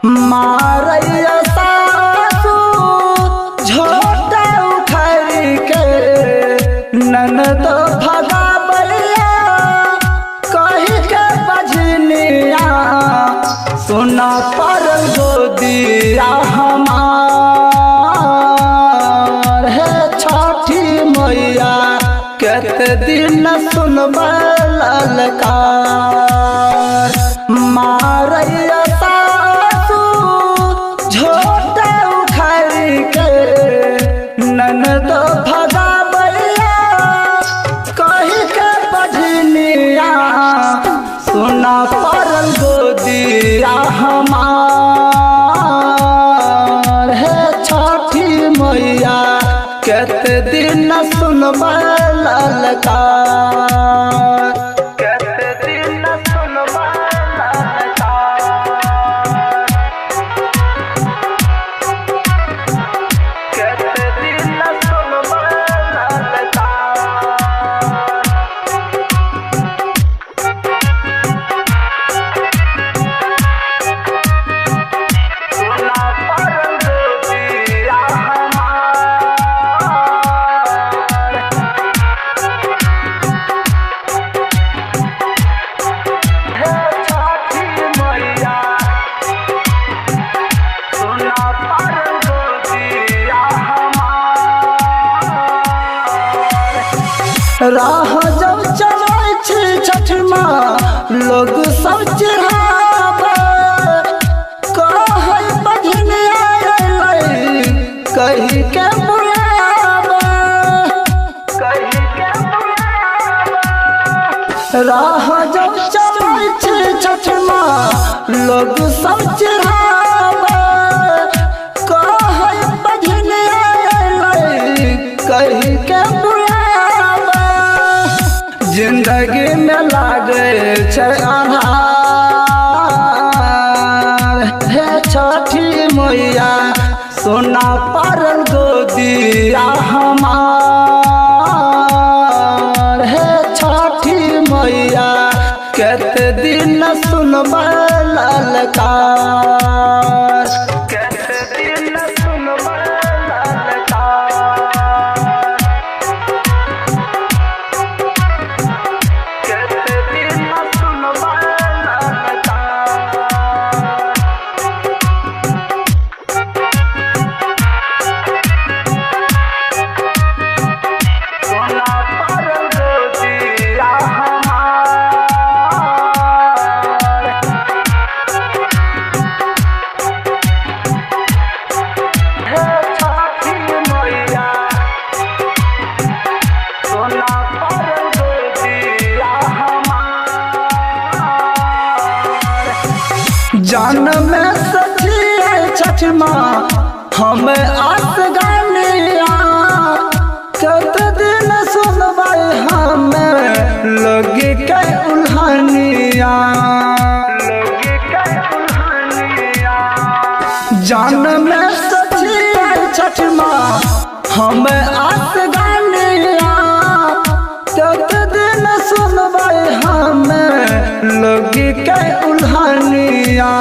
मारैया सासू झोटा उखाड़ के ननद भगाबैया कही के बजनिया सोना परल गोदिया हमार हे छठी मैया कते दिन सुनबै ललकार। मारैया सासू झोटा उखाड़ के ननद भगाबैया कही के बजनिया सोना परल गोदिया हमार हे छठी मैया कते दिन सुनबै ललकार। कते दिन सुनबै ललकार। कते दिन सुनबै ललकार। सोना परल गोदिया हमार हे छठी मैया सोना परल गोदिया हमार। राह जब चलै छी छठ माँ लोग सब चिढ़ाबै कहै बजनिया अयलै कही के बुलाबै कही के बुलाबै। राह जब चलै छी छठ माँ लोग सब चिढ़ाबै कहै बजनिया अयलै कही के बुलाबै। जिंदगी में लागै छै अन्हार हे छठी मैया सोना परल गोदिया हमार हे छठी मैया कते दिन सुनबै ललकार। कते दिन सुनबै ललकार। कते दिन सुनबै ललकार। सोना परल गोदिया हमार हे छठी मैया सोना परल गोदिया हमार। जान में सची छठ माँ हम आस गानिया कत दिन सुनबै हमें लोग के उल्हनिया लोग के उल्हनिया। जान में सची छठ माँ हम आस गानिया कत दिन सुनबै हमें लोग के उल्हनिया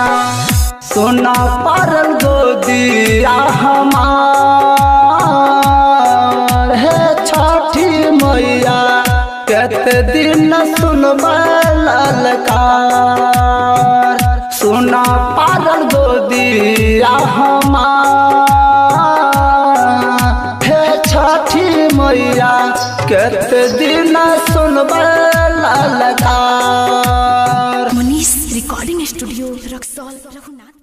सोना परल गोदिया हमार हे छठी मैया कते दिन सुनबै ललकार। सोना परल गोदिया हमार हे छठी मैया कते दिन सुनबै ललकार। Manish recording studio Raxaul Raghunath.